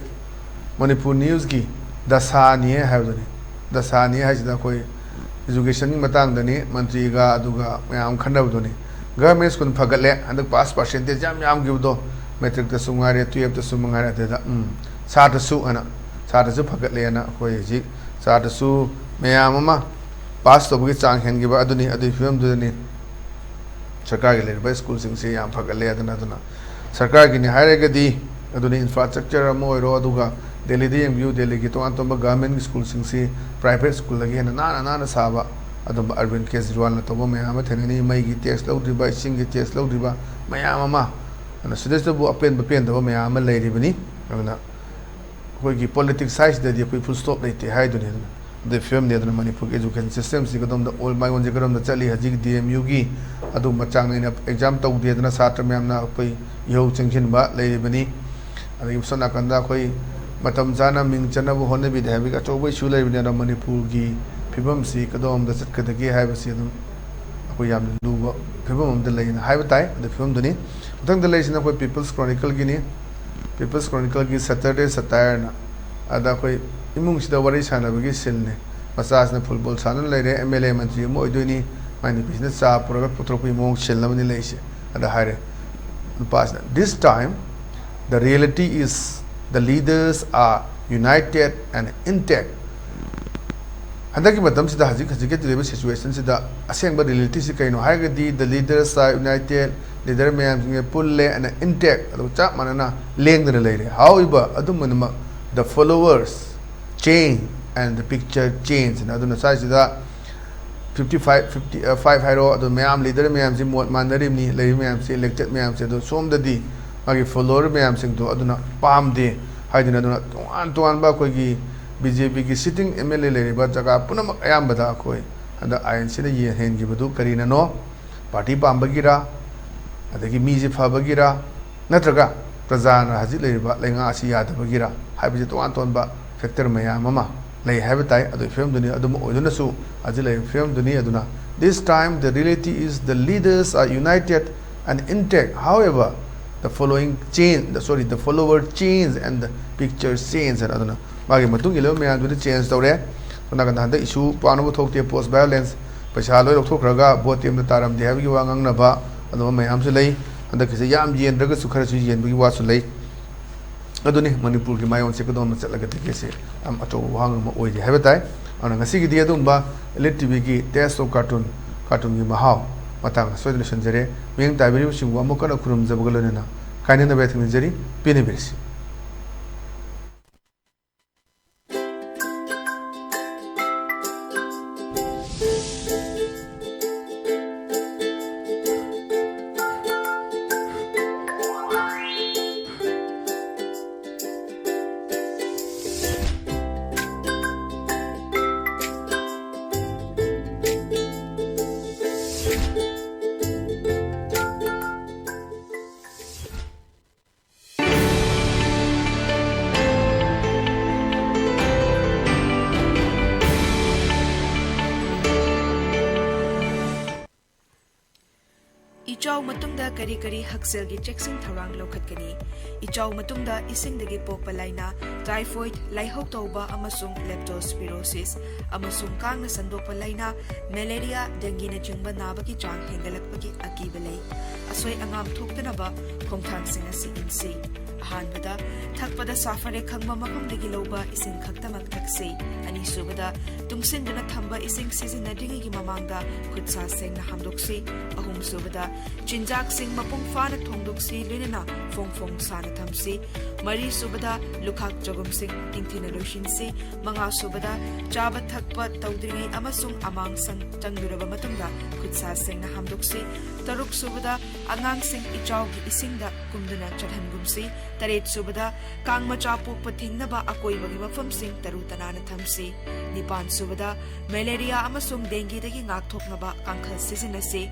ꯃꯅꯤꯄꯨꯔ ꯅ꯭ꯌꯨꯁꯀꯤ ꯗꯁꯥꯅꯤ ꯍꯥꯏꯕꯗꯨꯅꯤ꯫ ꯗꯁꯥꯅꯤ ꯍꯥꯏꯁꯤꯗ ꯑꯩꯈꯣꯏ ꯏꯖꯨꯀꯦꯁꯟꯒꯤ ꯃꯇꯥꯡꯗꯅꯤ, ꯃꯟꯇ꯭ꯔꯤꯒ ꯑꯗꯨꯒ ꯃꯌꯥꯝ ꯈꯟꯅꯕꯗꯨꯅꯤ꯫ ꯒꯚꯔꯟꯃꯦꯟ ꯁ꯭ꯀꯨꯜ ꯐꯒꯠꯂꯦ, ꯍꯟꯗꯛ ꯄꯥꯁ ꯄꯥꯔꯁꯦꯟꯇꯦꯖ ꯌꯥꯝ ꯌꯥꯝꯈꯤꯕꯗꯣ, ꯃꯦꯇ꯭ꯔꯤꯛꯇꯁꯨ ꯉꯥꯏꯔꯦ, ꯇꯨꯌꯦꯜꯞꯇꯁꯨ ꯉꯥꯏꯔꯦ, ꯑꯗꯨꯗ, ꯎꯝ, ꯁꯥꯇ꯭ꯔꯁꯨ ꯑꯅ, ꯁꯥꯇ꯭ꯔꯁꯨ ꯐꯒꯠꯂꯦꯅ ꯑꯩꯈꯣꯏ ꯍꯧꯖꯤꯛ ꯁꯥꯇ꯭ꯔꯁꯨ ꯃꯌꯥꯝ ꯑꯃ ꯄꯥꯁ ꯇꯧꯕꯒꯤ ꯆꯥꯡ ꯍꯦꯟꯈꯤꯕ ꯑꯗꯨꯅꯤ꯫ ꯑꯗꯨꯒꯤ ꯐꯤꯕꯝꯗꯨꯗꯅꯤ ꯁꯔꯀꯥꯔꯒꯤ ꯂꯩꯔꯤꯕ ꯁ꯭ꯀꯨꯜꯁꯤꯡꯁꯤ ꯌꯥꯝ ꯐꯒꯠꯂꯦ꯫ ꯑꯗꯨꯅ, ꯑꯗꯨꯅ ꯁꯔꯀꯥꯔꯒꯤꯅꯤ ꯍꯥꯏꯔꯒꯗꯤ, ꯑꯗꯨꯅ ꯏꯟꯐ꯭ꯔꯥꯁ꯭ꯇ꯭ꯔꯛꯆꯔ ꯑꯃ ꯑꯣꯏꯔꯣ, ꯑꯗꯨꯒ ꯗꯦꯜꯂꯤꯗ ꯌꯦꯡꯕꯤꯌꯨ, ꯗꯦꯜꯂꯤꯒꯤ ꯇꯣꯉꯥꯟ ꯇꯣꯉꯥꯟꯕ ꯒꯚꯔꯟꯃꯦꯟꯒꯤ ꯁ꯭ꯀꯨꯜꯁꯤꯡꯁꯤ ꯄ꯭ꯔꯥꯏꯚꯦꯠ ꯁ꯭ꯀꯨꯜꯗꯒꯤ ꯍꯦꯟꯅ ꯅꯥꯟꯅ ꯅꯥꯟꯅ ꯁꯥꯕ, ꯑꯗꯨꯝꯕ ꯑꯔꯕꯤꯟ ꯀꯦꯖꯔꯤꯋꯥꯜꯅ ꯇꯧꯕ ꯃꯌꯥꯝ ꯑꯃ ꯊꯦꯡꯅꯅꯤ꯫ ꯃꯩꯒꯤ ꯇꯦꯛꯁ ꯂꯧꯗ꯭ꯔꯤꯕ, ꯏꯁꯤꯡꯒꯤ ꯇꯦꯛꯁ ꯂꯧꯗ꯭ꯔꯤꯕ ꯃꯌꯥꯝ ꯑꯃ, ꯑꯗꯨꯅ ꯁꯤꯗꯩꯁꯤꯗꯕꯨ ꯑꯄꯦꯟꯕ ꯄꯦꯟꯗꯕ ꯃꯌꯥꯝ ꯑꯃ ꯂꯩꯔꯤꯕꯅꯤ꯫ ꯑꯗꯨꯅ ꯑꯩꯈꯣꯏꯒꯤ ꯄꯣꯂꯤꯇꯤꯛꯁ ꯍꯥꯏꯁꯤꯗꯗꯤ ꯑꯩꯈꯣꯏ ꯐꯨꯜ ꯁ꯭ꯇꯣꯞ ꯂꯩꯇꯦ ꯍꯥꯏꯗꯨꯅꯤ꯫ ꯑꯗꯨꯅ ꯑꯗꯨꯒꯤ ꯐꯤꯕꯝꯅꯤ꯫ ꯑꯗꯨꯅ ꯃꯅꯤꯄꯨꯔꯒꯤ ꯏꯖꯨꯀꯦꯁꯟ ꯁꯤꯁꯇꯦꯝꯁꯤ ꯀꯗꯣꯝꯗ ꯑꯣꯜ ꯃꯥꯏꯑꯣꯟꯁꯦ ꯀꯔꯣꯝꯗ ꯆꯠꯂꯤ? ꯍꯧꯖꯤꯛ ꯗꯤ ꯑꯦꯝ ꯌꯨꯒꯤ ꯑꯗꯨꯝꯕ ꯆꯥꯡ ꯅꯥꯏꯅ ꯑꯦꯛꯖꯥꯝ ꯇꯧꯗꯦꯗꯅ ꯁꯥꯇ꯭ꯔ ꯃꯌꯥꯝꯅ ꯑꯩꯈꯣꯏ ꯏꯍꯧ ꯆꯪꯁꯤꯟꯕ ꯂꯩꯔꯤꯕꯅꯤ꯫ ꯑꯗꯒꯤ ꯁꯣꯝ ꯅꯥꯀꯟꯗ ꯑꯩꯈꯣꯏ ꯃꯇꯝ ꯆꯥꯅ ꯃꯤꯡ ꯆꯟꯅꯕ ꯍꯣꯠꯅꯕꯤꯗꯦ ꯍꯥꯏꯕꯒꯤ ꯑꯆꯧꯕ ꯏꯁꯨ ꯂꯩꯕꯅꯤ꯫ ꯑꯗꯣ ꯃꯅꯤꯄꯨꯔꯒꯤ ꯐꯤꯕꯝꯁꯤ ꯀꯗꯣꯝꯗ ꯆꯠꯀꯗꯒꯦ ꯍꯥꯏꯕꯁꯤ ꯑꯗꯨꯝ ꯑꯩꯈꯣꯏ ꯌꯥꯝꯅ ꯂꯨꯕ ꯐꯤꯕꯝ ꯑꯃꯗ ꯂꯩꯅ ꯍꯥꯏꯕ ꯇꯥꯏ꯫ ꯑꯗꯨ ꯐꯤꯕꯝꯗꯨꯅꯤ꯫ ꯃꯊꯪꯗ ꯂꯩꯔꯤꯁꯤꯅ ꯑꯩꯈꯣꯏ ꯄꯤꯄꯜꯁ ꯀ꯭ꯔꯣꯅꯤꯀꯜꯒꯤꯅꯤ꯫ ꯄꯤꯄꯜꯁ ꯀ꯭ꯔꯣꯅꯤꯀꯜꯒꯤ ꯁꯦꯇꯔꯗꯦ ꯁꯇꯥꯌꯔꯅ, ꯑꯗ ꯑꯩꯈꯣꯏ ꯏꯃꯨꯡꯁꯤꯗ ꯋꯥꯔꯤ ꯁꯥꯟꯅꯕꯒꯤ ꯁꯤꯟꯅꯤ꯫ ꯃꯆꯥꯁꯤꯅ ꯐꯨꯠꯕꯣꯜ ꯁꯥꯟꯅ ꯂꯩꯔꯦ, ꯑꯦꯝ ꯑꯦꯜ ꯑꯦ ꯃꯟꯇ꯭ꯔꯤ ꯑꯃ ꯑꯣꯏꯗꯣꯏꯅꯤ, ꯃꯥꯏ ꯅꯨꯄꯤꯁꯤꯅ ꯆꯥ ꯄꯨꯔꯒ ꯄꯨꯊꯣꯔꯛꯄꯒꯤ ꯃꯑꯣꯡ ꯁꯤꯟ ꯑꯃꯅꯤ ꯂꯩꯔꯤꯁꯦ꯫ ꯑꯗ ꯍꯥꯏꯔꯦ ꯅꯨꯄꯥꯁꯤꯅ, "This time, the reality is the leaders are united and intact." ꯍꯟꯗꯛꯀꯤ ꯃꯇꯝꯁꯤꯗ ꯍꯧꯖꯤꯛ ꯍꯧꯖꯤꯛꯀꯤ ꯂꯩꯔꯤꯕ ꯁꯤꯆꯨꯋꯦꯁꯟꯁꯤꯗ ꯑꯁꯦꯡꯕ ꯔꯤꯌꯦꯂꯤꯇꯤꯁꯤ ꯀꯩꯅꯣ ꯍꯥꯏꯔꯒꯗꯤ, the leaders are united, leader ꯃꯌꯥꯝꯁꯤꯡꯁꯦ ꯄꯨꯜꯂꯦ and intact, ꯑꯗꯨꯒ ꯆꯞ ꯃꯥꯟꯅꯅ ꯂꯦꯡꯗꯅ ꯂꯩꯔꯦ꯫ However, ꯑꯗꯨꯝ ꯑꯣꯏꯅꯃꯛ, the followers change and the picture change ꯍꯥꯏꯅ꯫ ꯑꯗꯨꯅ ꯁ꯭ꯋꯥꯏꯁꯤꯗ ꯐꯤꯐꯇꯤ ꯐꯥꯏꯚ, ꯐꯤꯐꯇꯤ ꯐꯥꯏꯚ ꯍꯥꯏꯔꯣ, ꯑꯗꯨ ꯃꯌꯥꯝ ꯂꯤꯗꯔ ꯃꯌꯥꯝꯁꯤ ꯃꯣꯠ ꯃꯥꯟꯅꯔꯤꯕꯅꯤ, ꯂꯩꯔꯤꯕ ꯃꯌꯥꯝꯁꯤ, ꯏꯂꯦꯛꯇꯦꯠ ꯃꯌꯥꯝꯁꯤ꯫ ꯑꯗꯣ ꯁꯣꯝꯗꯗꯤ ꯃꯥꯒꯤ ꯐꯣꯂꯣꯋꯔ ꯃꯌꯥꯝꯁꯤꯡꯗꯣ ꯑꯗꯨꯅ ꯄꯥꯝꯗꯦ ꯍꯥꯏꯗꯨꯅ, ꯑꯗꯨꯅ ꯇꯣꯉꯥꯟ ꯇꯣꯉꯥꯟꯕ ꯑꯩꯈꯣꯏꯒꯤ ꯕꯤ ꯖꯦ ꯄꯤꯒꯤ ꯁꯤꯇꯤꯡ ꯑꯦꯝ ꯑꯦꯜ ꯑꯦ ꯂꯩꯔꯤꯕ ꯖꯒꯥ ꯄꯨꯝꯅꯃꯛ ꯑꯌꯥꯝꯕꯗ ꯑꯩꯈꯣꯏ ꯍꯟꯗꯛ ꯑꯥꯏ ꯑꯦꯟ ꯁꯤꯗ ꯌꯦꯡꯍꯟꯈꯤꯕꯗꯨ ꯀꯔꯤꯅꯅꯣ? ꯄꯥꯔꯇꯤ ꯄꯥꯝꯕꯒꯤꯔ, ꯑꯗꯒꯤ ꯃꯤꯁꯦ ꯐꯕꯒꯤꯔ, ꯅꯠꯇ꯭ꯔꯒ ꯄ꯭ꯔꯖꯥꯅ ꯍꯧꯖꯤꯛ ꯂꯩꯔꯤꯕ ꯂꯩꯉꯥꯛ ꯑꯁꯤ ꯌꯥꯗꯕꯒꯤꯔ ꯍꯥꯏꯕꯁꯤ ꯇꯣꯉꯥꯟ ꯇꯣꯉꯥꯟꯕ ꯐꯦꯛꯇꯔ ꯃꯌꯥꯝ ꯑꯃ ꯂꯩ ꯍꯥꯏꯕ ꯇꯥꯏ꯫ ꯑꯗꯨꯒꯤ ꯐꯤꯕꯝꯗꯨꯅꯤ, ꯑꯗꯨꯝ ꯑꯣꯏꯗꯨꯅꯁꯨ ꯍꯧꯖꯤꯛ ꯂꯩꯔꯤꯕ ꯐꯤꯕꯝꯗꯨꯅꯤ꯫ ꯑꯗꯨꯅ, this time the reality is the leaders are united and intact. However, the following change, the, sorry, the follower change and the picture change ꯍꯥꯏꯅ꯫ ꯑꯗꯨꯅ ꯃꯥꯒꯤ ꯃꯇꯨꯡ ꯏꯜꯂꯕ ꯃꯌꯥꯝꯗꯨꯗꯤ ꯆꯦꯟꯖ ꯇꯧꯔꯦ꯫ ꯁꯣꯝ ꯅꯥꯀꯟꯗ ꯍꯟꯗꯛ ꯏꯁꯨ ꯄꯥꯅꯕ ꯊꯣꯛꯇꯦ, ꯄꯣꯁ ꯚꯥꯏꯑꯣꯂꯦꯟꯁ, ꯄꯩꯁꯥ ꯂꯣꯏ ꯂꯧꯊꯣꯛꯈ꯭ꯔꯒ ꯚꯣꯠꯇꯤ ꯑꯝꯇ ꯇꯥꯔꯝꯗꯦ ꯍꯥꯏꯕꯒꯤ ꯋꯥ ꯉꯥꯡꯅꯕ, ꯑꯗꯨꯝꯕ ꯃꯌꯥꯝꯁꯨ ꯂꯩ꯫ ꯍꯟꯗꯛꯀꯤꯁꯦ ꯌꯥꯝ ꯌꯦꯟꯗ꯭ꯔꯒꯁꯨ ꯈꯔꯁꯨ ꯌꯦꯟꯕꯒꯤ ꯋꯥꯁꯨ ꯂꯩ꯫ ꯑꯗꯨꯅꯤ ꯃꯅꯤꯄꯨꯔꯒꯤ ꯃꯥꯏꯑꯣꯟꯁꯦ ꯀꯗꯣꯝꯗ ꯆꯠꯂꯒꯗꯒꯦꯁꯦ ꯌꯥꯝ ꯑꯆꯧꯕ ꯋꯥꯍꯪ ꯑꯃ ꯑꯣꯏꯔꯤ ꯍꯥꯏꯕ ꯇꯥꯏ꯫ ꯑꯗꯨꯅ ꯉꯁꯤꯒꯤꯗꯤ ꯑꯗꯨꯝꯕ Elite ꯇꯤ ꯚꯤꯒꯤ Taste of Cartoon, ꯀꯥꯔꯇꯨꯟꯒꯤ ꯃꯍꯥꯎ ꯃꯇꯥꯡ ꯑꯁꯤꯗ ꯂꯣꯏꯁꯤꯟꯖꯔꯦ꯫ ꯃꯤꯠꯌꯦꯡ ꯇꯥꯕꯤꯔꯤꯕꯁꯤꯡꯕꯨ ꯑꯃꯨꯛ ꯀꯟꯅ ꯈꯨꯔꯨꯝꯖꯕꯒ ꯂꯣꯏꯅꯅ ꯀꯥꯏꯅꯅꯕ ꯌꯥꯊꯪ ꯅꯤꯖꯔꯤ꯫ ꯄꯦꯟꯅꯕꯤꯔꯁꯤ꯫ ꯏꯆꯥꯎ ꯃꯇꯨꯡꯗ ꯀꯔꯤ ꯀꯔꯤ ꯍꯛꯁꯦꯜꯒꯤ ꯆꯦꯛꯁꯤꯟ ꯊꯧꯔꯥꯡ ꯂꯧꯈꯠꯀꯅꯤ? ꯏꯆꯥꯎ ꯃꯇꯨꯡꯗ ꯏꯁꯤꯡꯗꯒꯤ ꯄꯣꯛꯄ ꯂꯥꯏꯅꯥ, typhoid, ꯂꯥꯏꯍꯧ ꯇꯧꯕ ꯑꯃꯁꯨꯡ leptospirosis, ꯑꯃꯁꯨꯡ ꯀꯥꯡꯅ ꯁꯟꯗꯣꯛꯄ ꯂꯥꯏꯅꯥ, malaria, dengueꯅꯆꯤꯡꯕ ꯅꯥꯕꯒꯤ ꯆꯥꯡ ꯍꯦꯟꯒꯠꯂꯛꯄꯒꯤ ꯑꯀꯤꯕ ꯂꯩ꯫ ꯑꯁꯣꯏ ꯑꯉꯥꯝ ꯊꯣꯛꯇꯅꯕ ꯈꯣꯡꯊꯥꯡꯁꯤꯡ ꯑꯁꯤ ꯏꯟꯁꯤ꯫ ꯑꯍꯥꯟꯕꯗ, ꯊꯛꯄꯗ ꯁꯥꯐꯔꯦ ꯈꯪꯕ ꯃꯐꯝꯗꯒꯤ ꯂꯧꯕ ꯏꯁꯤꯡ ꯈꯛꯇꯃꯛ ꯊꯛꯁꯤ꯫ ꯑꯅꯤꯁꯨꯕꯗ, ꯇꯨꯡꯁꯤꯟꯗꯨꯅ ꯊꯝꯕ ꯏꯁꯤꯡ ꯁꯤꯖꯤꯟꯅꯗ꯭ꯔꯤꯉꯩꯒꯤ ꯃꯃꯥꯡꯗ ꯈꯨꯠ ꯁꯥ ꯁꯦꯡꯅ ꯍꯥꯝꯗꯣꯛꯁꯤ꯫ ꯑꯍꯨꯝꯁꯨꯕꯗ, ꯆꯤꯟꯖꯥꯛꯁꯤꯡ ꯃꯄꯨꯡ ꯐꯥꯅ ꯊꯣꯡꯗꯣꯛꯁꯤ, ꯂꯣꯏꯅꯅ ꯐꯣꯡ ꯐꯣꯡ ꯁꯥꯅ ꯊꯝꯁꯤ꯫ ꯃꯔꯤꯁꯨꯕꯗ, ꯂꯨꯈꯥꯛ ꯆꯒꯨꯝꯁꯤꯡ ꯅꯤꯡꯊꯤꯅ ꯂꯣꯏꯁꯤꯟꯁꯤ꯫ ꯃꯉꯥꯁꯨꯕꯗ, ꯆꯥꯕ ꯊꯛꯄ ꯇꯧꯗ꯭ꯔꯤꯉꯩ ꯑꯃꯁꯨꯡ ꯑꯃꯥꯡ ꯁꯪ ꯆꯪꯂꯨꯔꯕ ꯃꯇꯨꯡꯗ ꯈꯨꯠ ꯁꯥ ꯁꯦꯡꯅ ꯍꯥꯝꯗꯣꯛꯁꯤ꯫ ꯇꯔꯨꯛꯁꯨꯕꯗ, ꯑꯉꯥꯡꯁꯤꯡ ꯏꯆꯥꯎꯒꯤ ꯏꯁꯤꯡꯗ ꯀꯨꯝꯗꯨꯅ ꯆꯠꯍꯟꯒꯨꯝꯁꯤ꯫ ꯇꯔꯦꯠꯁꯨꯕꯗ, ꯀꯥꯡ ꯃꯆꯥ ꯄꯣꯛꯄ ꯊꯤꯡꯅꯕ ꯑꯀꯣꯏꯕꯒꯤ ꯃꯐꯝꯁꯤꯡ ꯇꯔꯨ ꯇꯅꯥꯟꯅ ꯊꯝꯁꯤ꯫ ꯅꯤꯄꯥꯟꯁꯨꯕꯗ, malaria ꯑꯃꯁꯨꯡ dengueꯗꯒꯤ ꯉꯥꯛꯊꯣꯛꯅꯕ ꯀꯥꯡꯈꯜ ꯁꯤꯖꯤꯟꯅꯁꯤ꯫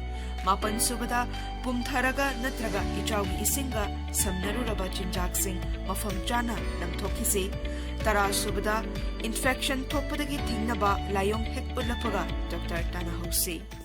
ꯃꯥꯄꯟꯁꯨꯕꯗ, ꯄꯨꯝꯊꯔꯒ ꯅꯠꯇ꯭ꯔꯒ ꯏꯆꯥꯎꯒꯤ ꯏꯁꯤꯡꯒ ꯁꯝꯅꯔꯨꯔꯕ ꯆꯤꯟꯖꯥꯛꯁꯤꯡ ꯃꯐꯝ ꯆꯥꯅ ꯂꯪꯊꯣꯛꯈꯤꯁꯤ꯫ ꯇꯔꯥꯁꯨꯕꯗ, infection ꯊꯣꯛꯄꯗꯒꯤ ꯊꯤꯡꯅꯕ ꯂꯥꯏꯑꯣꯡ ꯍꯦꯛ ꯎꯠꯂꯛꯄꯒ ꯗꯣꯛꯇꯔ ꯇꯥꯟꯅꯍꯧꯁꯤ꯫